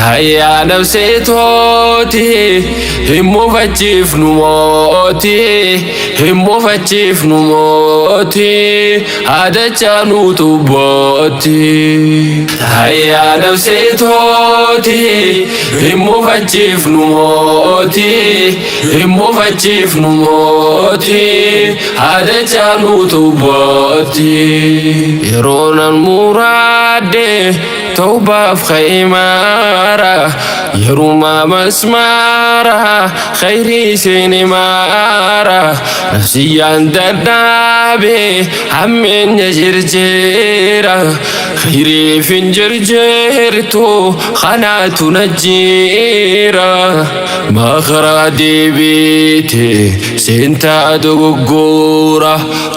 Hayyaa nafsee tooti hin mufachiifnu mooti hin mufachiifnu mooti haadachaa nuutu booti. Hayyaa nafsee tooti hin mufachiifnu mooti hin mufachiifnu mooti haadachaa nuutu booti. Yeroo nan muraadde tawbaaf kha'imaara yeruma masmaara khayrii seenimaara nafsiyyaan dadhaabe hammeenya jirjeera khayriif hin jirjeertu kanaatu na jiira makaraa deebiite seentaa dogoggora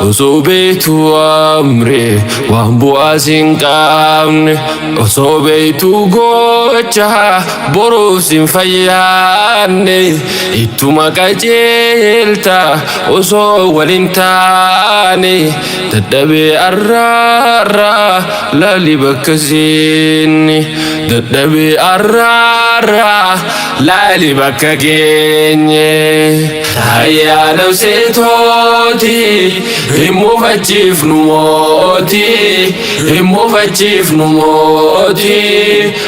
osoo beektu amre waan bu'aa sin qabne osoo beektu gocha boruuf sin fayyaanne ittuma qajeelta osoo walin taane dadhabee arraarraa laali bakka seenne dadhabee arraarraa laali bakka geenye. Hayyaa nafsee tooti hin mufachiifnu mooti hin mufachiifnu mooti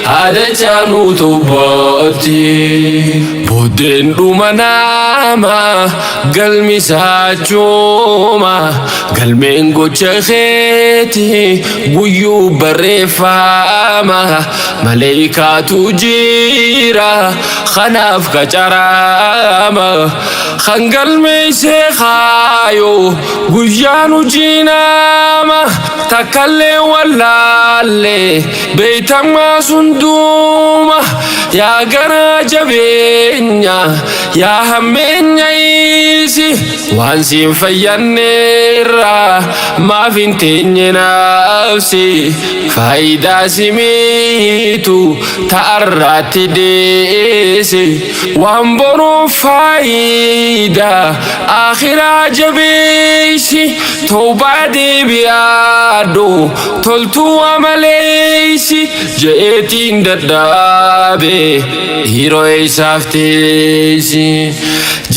haadachaa nuutu booti. Booddeen dhuma nama galmi saachuuma galmeen gocha keeti guyyuu barreeffama maleeykaatu jira kanaaf qacarama kan galmeessee kaayo guyyaan hojii nama takkallee wallaalle beeytamaa sunduuma yaa gara jabeenya yaa hammeenya isi waan siin fayyanneerra maaf hin teenye nafsi faayidaa simiitu ta'arraatti deese waan boruuf faayidaa akhiraa jabeessi tawbaa deebi'aadhu toltuu amaleessi je'eetiin dadhaabe dhiiroo isaaf teessi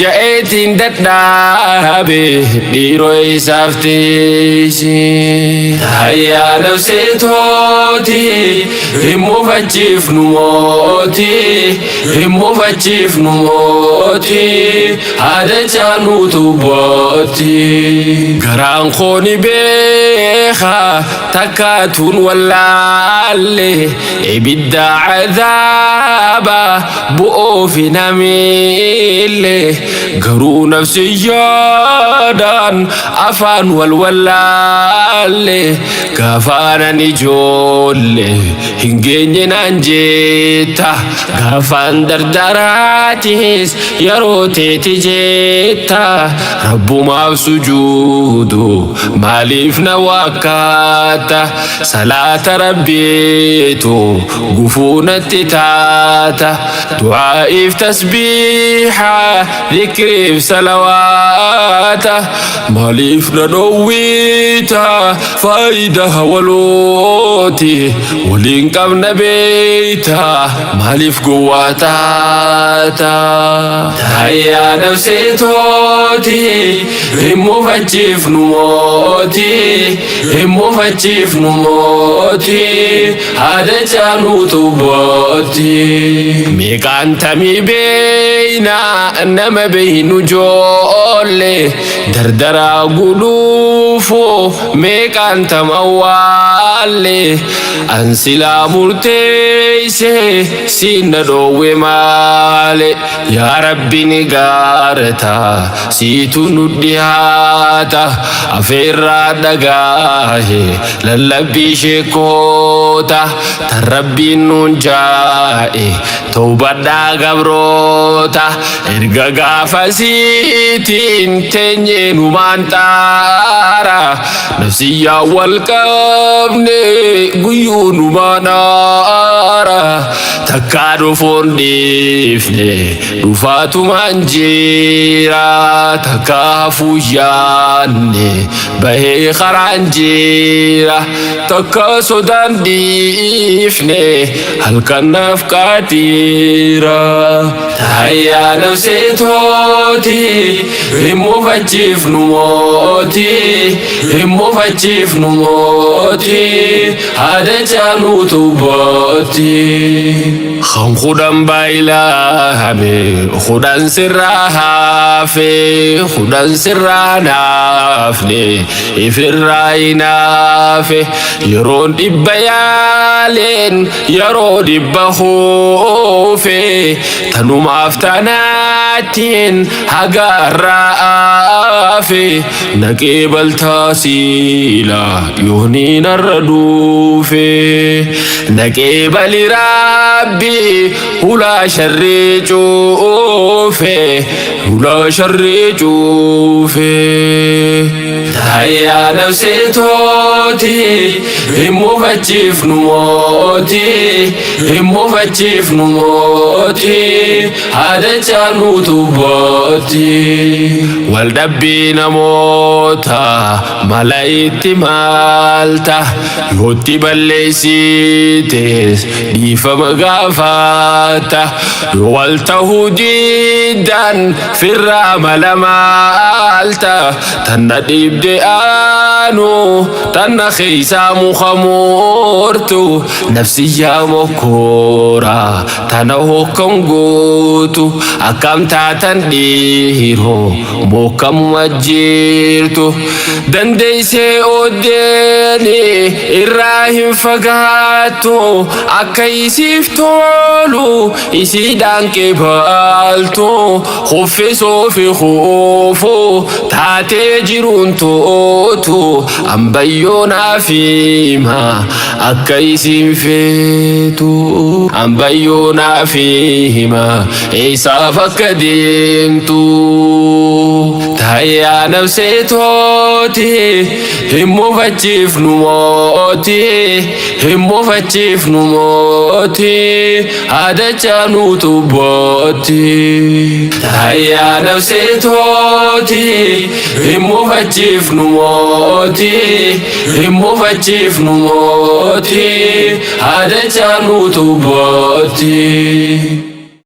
je'eetiin dadhaabe dhiiroo isaaf teessi. Hayyaa nafsee tooti hin mufachiifnu mooti hin mufachiifnu mooti haadachaa nuutu booti. Garaan koo ni beeka takkaatuun wallaalle ibidda cadaaba bu'uufi namiille garuu nafsiyyaadhaan afaan wal wallaalle gaafaanan ijoolle hin geenye naan jetta gaafaan dardaraatis yeroo teeti jetta rabbumaaf sujuudu maaliif na wakkaata salaata rabbiitu gufuu natti taata du'aa'iif tasbiiha dhikriif salawaata maaliif na dhoowwiita faayidaa walooti waliin qabna beeyta maaliif gowwaa taata. Hayyaa nafsee tooti hin mufachiifnu mooti hin mufachiifnu mooti haadachaa nuutu booti. Meeqaan tamii beeyna nama beeynu joolle dardaraa guluufu meeqaan tamawwaalle an silaa murteeyse siin na dhoowwe maale yaa rabbi ni gaarata siitu nu dhihaata afeerraa dhagaahe lallabbii sheekoota tan rabbiin nuun jaa'e tawbadhaa gabroota erga gaafasiitiin teenyee numaan xaara. Nafsiyyaa wal qabne guyyuu numaan aara. Takkaa dhufuun dhiifne dhufaatumaan jira. Takkaa hafuu yaanne bahee karaan jira. Takka sodaan dhiifne halkan naaf qaatiira. Taayyaa nafsee tooti hin mufachiifnu mooti, hin mufachiifnu mooti, haada caaluutu booti. Kan 10 baay'ilame 10 sirraa hafe, 10 sirraa naafne ifirraa hinaafe. Yeroon 100 yaaleen yeroo 100 huufe, tanumaaf tanaattiin hagaarraa aafe. Naqee baltaa siila yoonii narra dhuufe. Naqee bali rabbi hulaa sharrii cuufe, hulaa sharrii cuufe. Taayyaa nafsee tooti hin mufachiifnu mooti, hin mufachiifnu mooti, haada caaluutu booti. Waldhabbii namoota mala itti maalta, yootti balleessites dhiifama gaafata. Yoo wal tahuu diddan firraa mala maalta, tanna dhibde aanu tanna keeysaa muka moortu. Nafsiyyaa mokkoora tana hokkan gootu, akkam taatan dhiiroo mokkamuma jirtu. Dandeeysee oddeeni irraa hin fagaattu, akka isiif tolu isiidhaan qeebaaltu. Kuffisuu fi kuufuu taatee jiruun tootu, ambayyoo naaf hima akka isiin feetu. Ambayyoo naaf hima eessaaf akka deemtu. Taayyaa nafsee tooti hin mufachiifnu mooti, hin mufachiifnu mooti, haada caaluutu booti. Taayyaa nafsee tooti hin mufachiifnu mooti, hin mufachiifnu mooti, haada caaluutu booti.